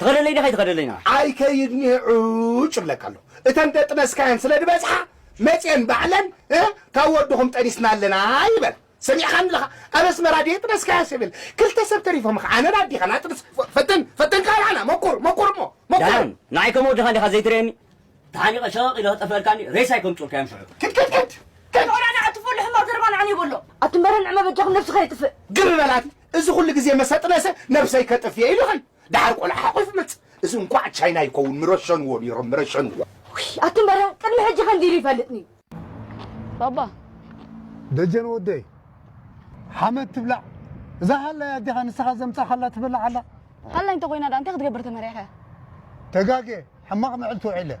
ትኸደለይ ዲኻ ኣይትኸደለይና? ኣይከይድኒ፣ ዕጭ እብለካ ኣለኹ። እተን ደጥነስካየን ስለ ዝበጽሓ መጽየን ባዕለን፣ እ፣ ካብ ወድኹም ጠኒስና ኣለና ይበል። ሰሚዕካኒ ኣለኻ? ኣብ ኣስመራ ድየ ጥነስካያ ስብል? ክልተ ሰብ ተሪፎም ኸዓ፣ ኣነን ኣዲኻን ኣጥንስ። ፈትን፣ ፈትን፣ ካልኣና፣ መቁር፣ መቁር እሞ፣ መቁር። ዳናን፣ ንዓይ ከም ወድኻ ዲኻ ዘይትርእየኒ? ተሓኒቐ ሸቐቕ ኢለ ክጠፍኣልካኒ፣ ሬሳይ ከምጽኡልካ እዮም ሽዑ። ክድ፣ ክድ፣ ክድ፣ ክድ። ቆልዓ ንዓትፎ፣ ልሕማ ዘረባ ንዓኒ ይበሎ። ኣትንበረ ንዕመ በጃኹም ነብስኻ የጥፍእ። ግብ በላት። እዚ ኩሉ ግዜ መሰጥነሰ ነብሰይ ከጥፍየ ኢሉኸን። ደሓር ቆልዓ ሓቑፍ መጽእ። እዚ እንኳዕ ቻይና ይከውን፣ ምረሸንዎ ነይሮም፣ ምረሸንዎ። ውይ፣ ኣትንበረ ቅድሚ ሕጂ ከንዲሉ ይፈልጥኒ። ባባ። ደጀን ወደይ፣ ሓመድ ትብላዕ። እዛ ሃላይ ኣዴኻ ንስኻ ዘምጻኻላ ትበልዕ ኣላ። ሃላይ እንተኾይና ደኣ እንታይ ክትገብር ተመሪዕኻ? ተጋግየ፣ ሕማቕ ምዕልቲ ውዒለ።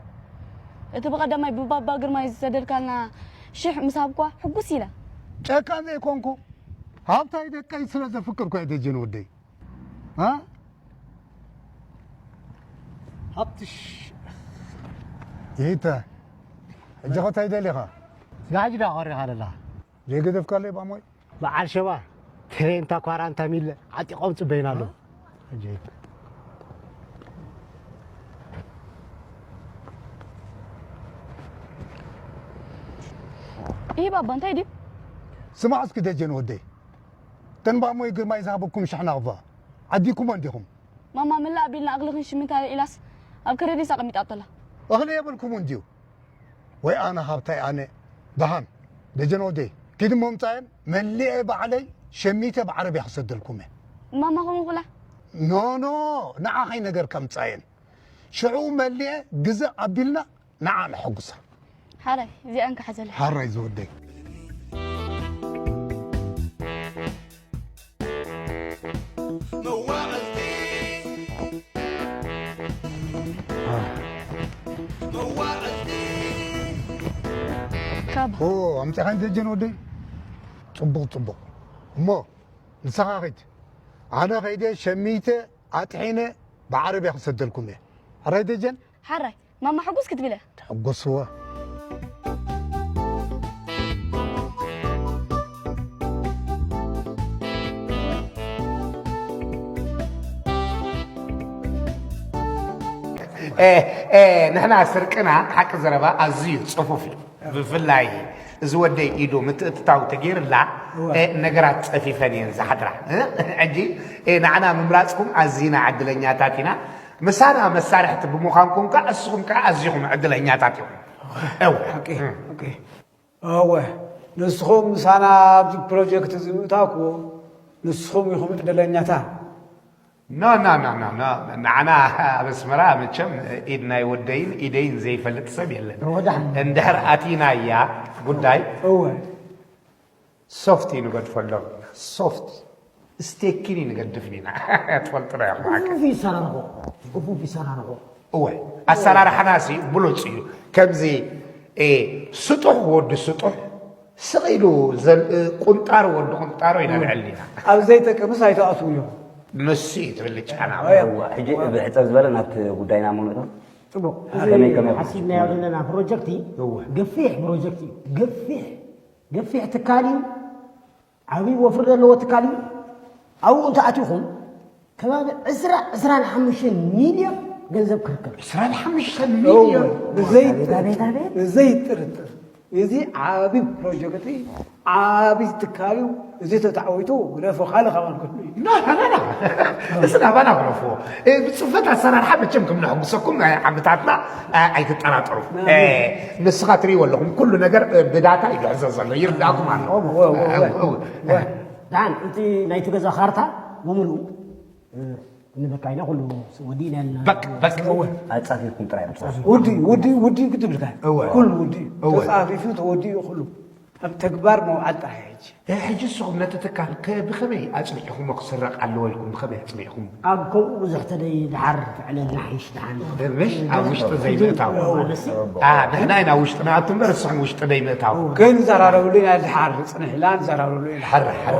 እቲ ብቐዳማይ ብባባ ግርማይ ዝሰደድካልና ሽሕ ምስ ሃብኳ ሕጉስ ኢለ። ጨካን ዘይኮንኩ፣ ሃብታይ ደቀይ ስለ ዘፍቅርኩ እየ ደጀን ወደይ። እ? ሃብትሽ። ይተ፣ ሕጂ ኸ እንታይ ደሊኻ? ስጋ ሕጂ ዳ ቐሪኻ ኣለኻ? ዘይገደፍካለይ ባሞይ? በዓል ሸባ፣ ተሬንታ ኳራንታ ሚለ ዓጢቖም ጽበይና ኣለዉ። ሕጂ። ይህ ባባ እንታይ ድዩ? ስማዕ እስኪ ደጀን ወደይ። እተን ባሞይ ግርማይ ዝሃበኩም ሽሕና እባ ዓዲኩሞ እንዲኹም? ማማ መላእ ኣቢልና እኽልኽን ሽምንታ ኢላስ ኣብ ከረዲስ ኣቐሚጣቶ ኣላ። እኽሊ የብልኩምን ድዩ? ወይ ኣነ ሃብታይ ኣነ። ደሃን፣ ደጀን ወደይ፣ ኪድ እሞ ምጻየን መሊኤ ባዕለይ ሸሚተ ብዓረብያ ክሰደልኩም እየ። ማማ ከምኡ ኩላ? ኖ፣ ኖ፣ ንዓኸይ ነገር ከምጻየን። ሽዑ መሊኤ ግዘ ኣቢልና ንዓ ነሐጉሳ። ሓራይ፣ እዚኣን ክሓዘለይ። ሓራይ ዝወደይ። መዋቕልቲ። መዋቕልቲ። ካብ ኦ፣ ኣምጺኻን ደጀን ወደይ? ጽቡቕ፣ ጽቡቕ። እሞ ንስኻ ኺድ። ኣነ ኸይደ ሸሚተ ኣጥሒነ ብዓረብያ ክሰደልኩም እየ። ሕራይ ደጀን? ሓራይ፣ ማማ ሕጉስ ክትብል እያ። ተሐጎስዋ። እ፣ እ፣ ንሕና ስርቅና ሓቂ ዘረባ ኣዝዩ ጽፉፍ እዩ። ብፍላይ እዚ ወደይ ኢዱ ምትእትታው ተገይርላ፣ እወ። እ፣ ነገራት ጸፊፈን እየን ዝሓድራ። እ፣ ሕጂ፣ እ፣ ንዓና ምምራጽኩም ኣዚና ዕድለኛታት ኢና። ምሳና መሳርሕቲ ብምዃንኩም ከኣ፣ እስኹም ከኣ ኣዚኹም ዕድለኛታት ኢኹም። እወ። ኦኬ፣ እ። ኦኬ። እወ፣ ንስኹም ምሳና ኣብዚ ፕሮጀክት እዚ ምእታውኩ፣ ንስኹም ኢኹም ዕድለኛታት። ኖ፣ ኖ፣ ኖ፣ ኖ፣ ኖ። ንዓና ኣብ ኣስመራ መቸም ኢድ ናይ ወደይን ኢደይን ዘይፈልጥ ሰብ የለን። እወ፣ ደሓን። እንድሕር ኣቲናያ ጉዳይ እወ። ሶፍት ይንገድፈሎም። ሶፍት ስቴኪን ይንገድፍ ኢና። ትፈልጥና ኢኹም ሓቂ። ክፉፍ ይሰራርሖ። ክፉፍ ይሰራርሖ። እወ፣ ኣሰራርሓና ሲ ብሉጽ እዩ። ከምዚ፣ እ፣ ስጡሕ ወዲ ስጡሕ፣ ስቕ ኢሉ ዘል-፣ እ፣ ቁንጣሮ ወዲ ቁንጣሮ ኢና ንዕሊ ኢና። ኣብ ዘይጠቅምስ ኣይትኣትዉ እዮም። ንሱ እዩ እቲ ብልጫና። እወ። እወ፣ ሕጂ ብሕጽር ዝበለ ናብቲ ጉዳይና እሞ ንእቶ። ጽቡቕ። እዚ ከመይ፣ ከመይ ሓሲብናዮ ዘለና ፕሮጀክት እዩ። እወ። ገፊሕ ፕሮጀክት እዩ። ገፊሕ፣ ገፊሕ ትካል እዩ። ዓብዪ ወፍሪ ዘለዎ ትካል እዩ። ኣብኡ እንተኣቲኹም ከባቢ ዕስራ፣ ዕስራን ሓሙሽተን ሚልዮን ገንዘብ ክርከብ። ዕስራን ሓሙሽተን ሚልዮን? እወ፣ ብዘይ-፣ ኣቤት፣ ኣቤት፣ ኣቤት። ብዘይጥርጥር። እዚ ዓብዪ ፕሮጀክት እዩ፣ ዓብዪ ትካል እዩ። እዚ ተታዕዊቱ ግደፎ፣ ካልእ ካባን ክህሉ እዩ። ና፣ ና፣ ና፣ ና። እዚ ናባና ግደፎ። እ፣ ብጽፈት ኣሰራርሓ መቸም ከም ነሐጉሰኩም፣ እ፣ ዓመታትና፣ እ፣ ኣይትጠራጠሩ። እ፣ ንስኻ ትርእይዎ ኣለኹም፣ ኩሉ ነገር፣ እ፣ ብዳታ እዩ ዝሕዘ ዘሎ፣ ይርዳእኩም ኣሎ። እወ፣ እወ፣ እወ። እወ፣ እወ። እወ። ደሓን፣ እቲ ናይቲ ገዛ ካርታ ብምልኡ፣ እ፣ ንበቃ ኢና፣ ኩሉ ወዲእና ኣለና። በቅ፣ በቅ። እወ። ኣጻፊርኩም ጥራይ ኣምጽኡ። ውዲ፣ ውዲ፣ ውዲ ክትብልካ። እወ። ኩሉ ውዲ። እወ። ተጻፊፉ ተወዲኡ ኩሉ። ኣብ ተግባር መውዓል ጥራይ ሕጂ። እ፣ ሕጂ ንስኹም ነቲ ትካል ከ-፣ ብኸመይ ኣጽኒዕኹሞ ክስረቕ ኣለዎ ኢልኩም ብኸመይ ኣጽኒዕኹሞ? ኣብ ከምኡ ብዙሕ ተደይ ድሓር ትዕለል ናሒሽ ድሓን። ምሽ ኣብ ውሽጢ ዘይምእታው። እወ፣ ኣነሲ። ኣ፣ ንሕና ኢና ውሽጢ ንኣቱ እምበር ንስኹም ውሽጢ ዘይምእታው። ክንዘራረብሉ ኢና ድሓር፣ ጽንሕ ኢልና ንዘራረብሉ ኢና። ሓረ፣ ሓረ።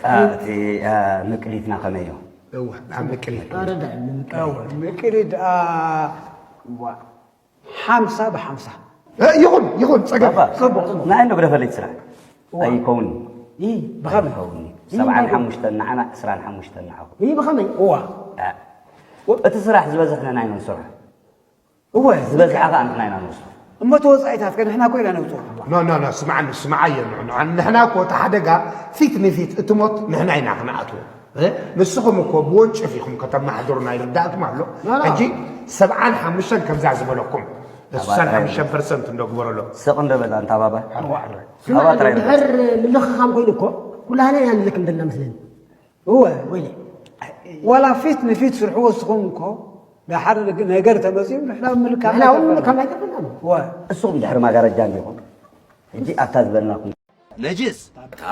ኣ፣ እቲ፣ ኣ፣ ምቅሊትና ከመይ እዩ? እወ፣ ኣብ ምቅሊት። ኣረ፣ ዳ-፣ ምቅሊት። እወ፣ ምቅሊት ደኣ፣ ዋ፣ ሓምሳ ብሓምሳ። እ፣ ይኹን፣ ይኹን፣ ጸገም። ባባ፣ ጽቡቕ፣ ጽቡቕ። ንዓይ እንዶ ግደፈለይ ስራሕ። እዋ። ኣይከውን። ይ፣ ብኸመይ? ኣይከውን። ይ፣ ሰብዓን ሓሙሽተን ንዓና፣ ዕስራን ሓሙሽተን ንዓኹም። ይ፣ ብኸመይ? እዋ። እ። እቲ ስራሕ ዝበዝሕ ንሕና ኢና ንሰርሖ። እወ፣ ዝበዝሓ ከኣ ንሕና ኢና ንወስዶ። እሞ እቲ ወጻኢታት ከ ንሕና እኮ ኢና ነውጽኦ። ኖ፣ ኖ፣ ኖ፣ ስምዓኒ፣ ስምዓዮ፣ ኖ፣ ኖ፣ ንሕና እኮ እቲ ሓደጋ ፊት ንፊት እቲ ሞት ንሕና ኢና ክንኣትዎ። እ? ንስኹም እኮ ብወንጭፍ ኢኹም ከተመሓድሩና ይርዳእኩም ኣሎ። ኖ፣ ኖ። ሕጂ ሰብዓን ሓሙሽተን ከምዛ ዝበለኩም፣ ኣባ ስሳን ሓሙሽተን ፐርሰንት እንዶ ግበረሎ። ስቕ እንዶ በል ኣንታ ባባ። ኣርባዕተ። ስማዕ፣ ባባ ጥራይ እንዶ ድሕር ምልኽኻም ኮይኑ እኮ ኩላህና ኢና ንልክ እንደና መስለኒ። እወ፣ ወይለ። ዋላ ፊት ንፊት ስርሕዎ እስኹም እኮ፣ ደሓር ነገር ተመጺኡ ንሕና ምልካም ንሕና እውን ኣይከፈልና። ምልካም ኣይከፈልና። እወ። እስኹም ድሕሪ ማጋረጃ እንዲኹም። ሕጂ ኣብታ ዝበልናኩም። ነጅስ፣ እታ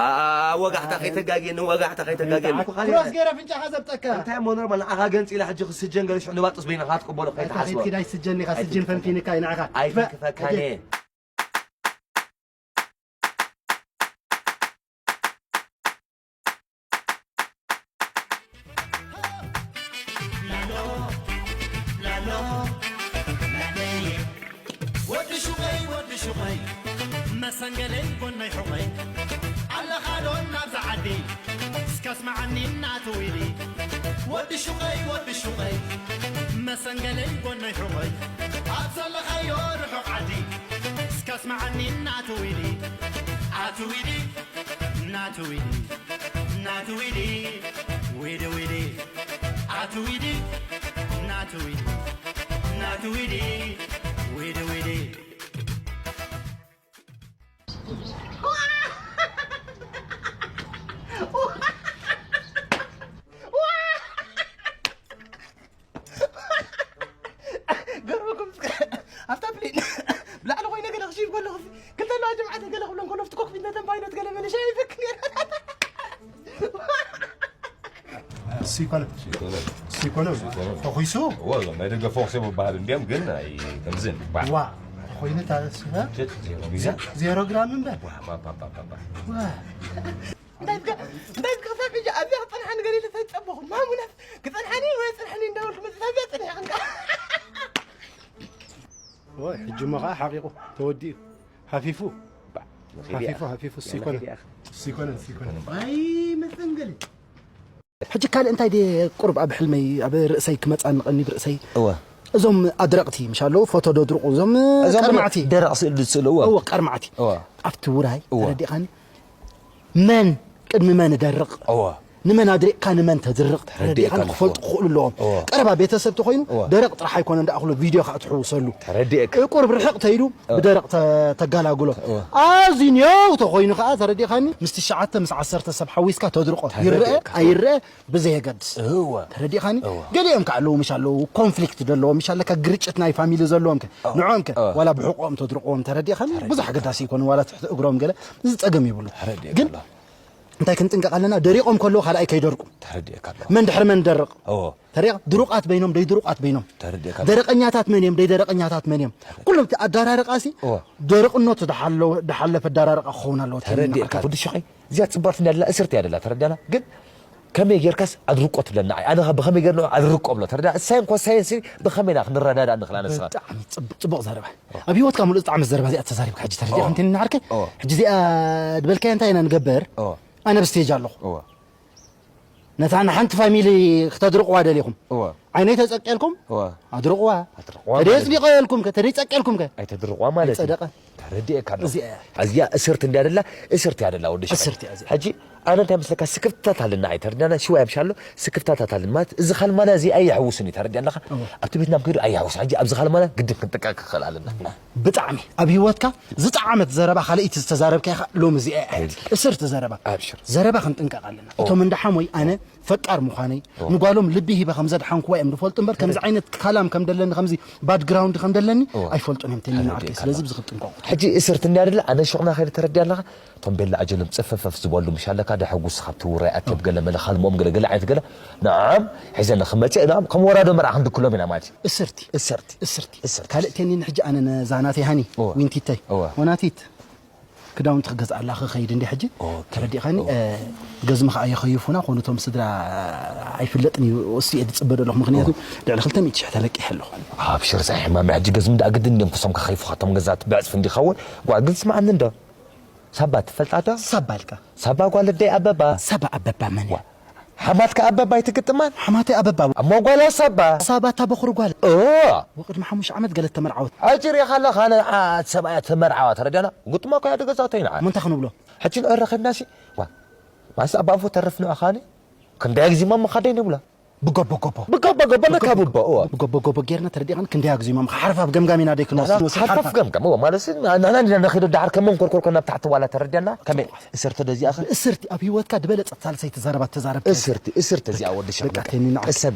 ወጋሕታ ከይተጋግየኒ፣ ወጋሕታ ከይተጋግየኒ። ክሮስ ገይረ ኣፍንጫኻ ዘብጠካ። እንታይ እሞ ኖርማል፣ ንዓኻ ገንጺላ ሕጂ ክስጀን ገለ ሽዑ ንባጥስ በይንኻ ትቅበሎ እንታይ ከይትሓስቦ። ከይትኪድ ኣይስጀን ኢኻ፣ ስጅን ፈንፊንካ ኢና ኢኻ። ኣይትንክፈካን እየ። ወዲ ሹቐይ፣ ወዲ ሹቐይ፣ መሰንገለይ ጎነይ ሑቐይ፣ ኣለኻ ዶ ናብዛ ዓዲ? እስከ ኣስምዓኒ እናትዊዲ። ወዲ ሹቐይ፣ ወዲ ሹቐይ፣ መሰንገለይ ጎነይ ሑቐይ፣ ኣብ ዘለኻዮ ርሑቕ ዓዲ። እስከ ኣስምዓኒ እናትዊዲ። ኣትዊዲ፣ እናትዊዲ፣ እናትዊዲ፣ ዊዲ ዊዲ። ኣትዊዲ፣ እናትዊዲ፣ እናትዊዲ፣ ዊዲ ዊዲ። ገርመኩም እስከ፣ ኣብታ ፕሌን ብላዕሊ ኮይነ ገለ ክሽይብ ከለኹ፣ ክልተ ኣለዋ ጀምዓት ገለ ክብለን ከሎ፣ ኣብቲ ኮክፒት ነተን ፓይሎት ገለ መለሻ ይፍክ ነይረ። ሲኮነ። ሲኮነ። ሲኮነ። ሲኮነ። ተኹይሱ? ወላ ናይ ደገ ፎክስ ይበሃል እንዲያም ግን ኣይ ከምዝን። ዋ። ዋ። ተኾይኑ ታስበ? ሸት ዜሮ ቪዛ። ዜሮ ግራም እምበር። ዋ፣ ባ፣ ባ። ዋ። እንታይ ብካ-፣ እንታይ ብካ-፣ ክሳብ ሕጂ ኣብዚኣ ክጸንሓኒ ገለ ኢለ ተጸበኹ። ማሙናት ክጸንሓኒ ወይ ጽንሓኒ እንዳበልኩ መጽእ ኣብዚኣ ጸኒሐ ክንካ። ወይ፣ ሕጂ እሞ ኸዓ ሓቂቑ ተወዲኡ። ሃፊፉ። ባ፣ ንኺድ ሃፊፉ፣ ኢኻ። ሃፊፉ። ንኺድ ሲኮነ። ኢኻ። ሲኮነ፣ ሲኮነ። ኣይ፣ መሰንገሊ። ሕጂ ካልእ እንታይ ድየ ቁሩብ ኣብ ሕልመይ፣ ኣብ ርእሰይ ክመጻኒ ቀኒ ብርእሰይ። እወ። እዞም ኣድረቕቲ፣ ምሽ ኣለዉ፣ ፎቶ ደድርቑ፣ እዞም እዞም ቀርማዕቲ። ደረቕ ስእሊ ዝስእሉ፣ እወ። እወ፣ ቀርማዕቲ። እወ። ኣብቲ ውራይ፣ እወ። ተረዲእኻኒ? መን ቅድሚ መን እደርቕ? እወ። ንመን ኣድሪቕካ ንመን ተድርቕ? ተረዲእካ ተረዲእካ ኣለኹ። ክፈልጡ ክኽእሉ ኣለዎም። እወ። ቀረባ ቤተሰብ ተኾይኑ እወ። ደረቕ ጥራሕ ኣይኮነን ደኣ ክሎ ቪድዮ ከዓ ትሕውሰሉ። ተረዲእካ። ቁሩብ ርሕቕ ተይሉ እወ። ብደረቕ ተ-፣ ተጋላግሎ። እወ። ኣዝዩ ኔው ተኾይኑ ከዓ ተረዲእካኒ? ምስ ትሽዓተ ምስ ዓሰርተ ሰብ ሓዊስካ ተድርቖ። ይረአ ተረዲእካ። ኣይረአ ብዘየገድስ። እወ። ተረዲእካኒ? እወ። ገሊኦም ከዓ ኣለዉ ምሽ ኣለዉ ኮንፍሊክት ዘለዎም ምሽ ኣለካ ግርጭት ናይ ፋሚሊ ዘለዎም ከ እወ። ንዕኦም ከ እወ። ዋላ ብሕቆም ተድርቕዎም ተረዲእካኒ? ተረዲእካ። ብዙሕ ኣገዳሲ ኣይኮነ ዋላ ትሕቲ እግሮም ገለ እዚ ጸገም ይብሉ። ተረዲእካ ግን ኣለኹ። እንታይ ክንጥንቀቕ ኣለና? ደሪቖም ከለዉ ካልኣይ ከይደርቁ። ተረዲእካ ኣለኹ። መን ድሕሪ መን ደርቕ? እዎ። ተረዲእካ? ድሩቓት በይኖም፣ ደይድሩቓት በይኖም። ተረዲእካ ኣለኹ። ደረቐኛታት መን እዮም? ደይደረቐኛታት መን እዮም? ተረዲእካ። ኩሎም እቲ ኣደራርቓሲ እዎ። ደረቕነቱ ድሓሎ-፣ ድሓለፈ ኣደራርቓ ክኸውን ኣለዎ። ተረዲእካ። ተረዲእካ። ወዲ ሹቐይ፣ እዚኣ ጽብቕቲ እንድያ ደላ፣ እስርቲ እያ ደላ፣ ተረዲኣና? ግን ከመይ ጌርካስ ኣድርቆ ትብለና? ኣይ፣ ኣነ ኸ ብኸመይ ጌር ኣለኹ ኣድርቆ ብሎ? ተረዲኣ? ሳይን ኮሳይን ሲ ብኸመይ ኢና ክንረዳዳእ ንኽእል ኣነ ንስኻ? ብጣዕሚ ጽቡቕ፣ ጽቡቕ ዘረባ። ኣብ ህይወትካ ሙሉእ ዝጠዓመት ዘረባ እዚኣ ተዛሪብካ ሕጂ ተረዲእካ ኦ። እንተኒ ንዓርከይ፣ ኦ። ሕጂ እዚኣ ዝበልካያ እንታይ ኢና ንገብር? ኦ። ኣነ ኣብ ስቴጅ ኣለኹ። እወ። ነታ ንሓንቲ ፋሚሊ ክተድርቕዋ ደሊኹም። እወ። ዓይነይ ተጸቅየልኩም? እወ። ኣድርቕዋ። ኣድርቕዋ ተደይ ማለት እዩ። ጽዲቐየልኩም ከ? ተደይ ጸቅየልኩም ከ? ኣይተድርቕዋ ማለት እዩ። ኣይጸደቐ። ተረዲኤካ ኣለኹ። እዚኣ እያ። እዚኣ እስርቲ እንድያ ደላ፣ እስርቲ እያ ደላ ወዲ ሸቐል። እስርቲ እያ እዚኣ። ሕጂ ኣነ እንታይ መስለካ ስክፍታት ኣለና ኣይተረዳና ሽዋ ያምሻሎ ስክፍታታት ኣለና ማለት እዚ ኻልማና እዚ ኣየሕውስን እዩ ተረዲኣ ኣለኻ እወ። ኣብቲ ቤትና ከይዱ ኣየሕውስ ሕጂ ኣብዚ ኻልማና ግድን ክንጥቀቅ ክኽእል ኣለና ብጣዕሚ ኣብ ህይወትካ ዝጠዓመት ዘረባ ካልኣይቲ ዝተዛረብካ ኢኻ ሎሚ እዚኣ እያ ኣይልኪ። እስርቲ ዘረባ ኣብሽር። ዘረባ ክንጥንቀቕ ኣለና እወ። እቶም እንዳ ሓሞይ ኣነ ፈቃር ምዃነይ እወ። ንጓሎም ልቢ ሂበ ከም ዘድሓንኩዋ እዮም ዝፈልጡ እምበር ከምዚ ዓይነት ካላም ከም ደለኒ ከምዚ ባድግራውንድ ከም ደለኒ እወ። ኣይፈልጡን እዮም ተኒ ተረዲእካ ንዓርከይ ስለዚ ኣለኹ። ብዚ ክትጥንቀቑ ሕጂ እስርቲ እንድያ ደላ ኣነ ሹቕና ከይደ ተረዲኣ ኣለኻ እቶም ቤላ ኣጀሎም ጽፈፈፍ ዝበሉ ምሽ ኣለካ ደሐጉስ ካብቲ ውራይ ኣትብ ገለ መለ ካልምኦም ገለ ገለ ዓይነት ገለ ንዓም ሒዘ ንኽመጽእ ንዓም ከም ወራዶ መርዓ ክንድክሎም ኢና ማለት እዩ እስርቲ እስርቲ እስርቲ እስርቲ ካልእ ቴኒን ሕጂ ኣነ ነዛ ናተይ ሃኒ እወ። ዊንቲተይ እወ። ወናቲት ክዳውንቲ ክገዝኣላ ክኸይድ እንዲ ሕጂ ኦኬ። ተረዲእኻኒ እወ። እ፣ ገዝሚ ከዓ የኸይፉና ኮኑ እቶም ስድራ ኣይፍለጥን እዩ እሱ እየ ዝፅበ ዘለኹ ምክንያቱ ልዕሊ ክልተ ሚእቲ ሽሕ ተለቂሐ ኣለኹ ኣብሽር ዛ ሕማም ሕጂ ገዝሚ ደኣ ግድን እንዲዮም ክሶም ከኸይፉኻቶም ገዛት ብዕፅፊ እንዲኸውን ጓል ግን ስምዓኒ እንዶ ሳባ ትፈልጣ ዶ ሳባ ኢልካ ሳባ ጓል ኣደይ ኣበባ ሳባ ኣበባ መን እያ ሓማትካ ኣበባ ኣይትግጥማን? ሓማተይ ኣበባ። እሞ ጓላ ሳባ? ሳባ እታ በኹሪ ጓል። ኦ! ወቅድሚ ሓሙሽተ ዓመት ገለ ተመርዓወት። ኣጅር ኢኻ ኣለኻ፣ ኣነ ኣ-፣ ሰብኣያ ተመርዓዋ ተረዲኣና። ግጥማ እኮ እያ ትገዛቶ ኢና። እሞ እንታይ ክንብሎ? ሕጂ ንዕረ ኸድናሲ፣ ዋ፣ ማስ ኣብ ኣንፎ ተርፍ ንኣኻኒ? ክንደይ ግዜ ማማ ኻደይ ንብላ? ብጎቦ ጎቦ። ብጎቦ ጎቦ ነካብቦ፣ እወ። ብጎቦ ጎቦ ጌርና ተረዲእኻን ክንደይ ግዜ ማማ ሓርፋፍ ገምጋም ኢና ደይ ክንወስድ። ሓርፋፍ ገምጋም፣ እወ። ማለት ንሕና እንዲና ነኺዶ ዳሓር ከም መንኮርኮር ኮና ኣብ ታሕቲ ዋላ ተረዲኣና? ከመይ? እስርቲ ደዚኣ ኸ? እስርቲ ኣብ ህይወትካ ዝበለጸት ሳልሰይቲ ዘረባ ተዛረብካ። እስርቲ፣ እስርቲ እዚኣ ወዲ ሸኽላ። በቃ፣ ተኒ ንዓ። ቅሰን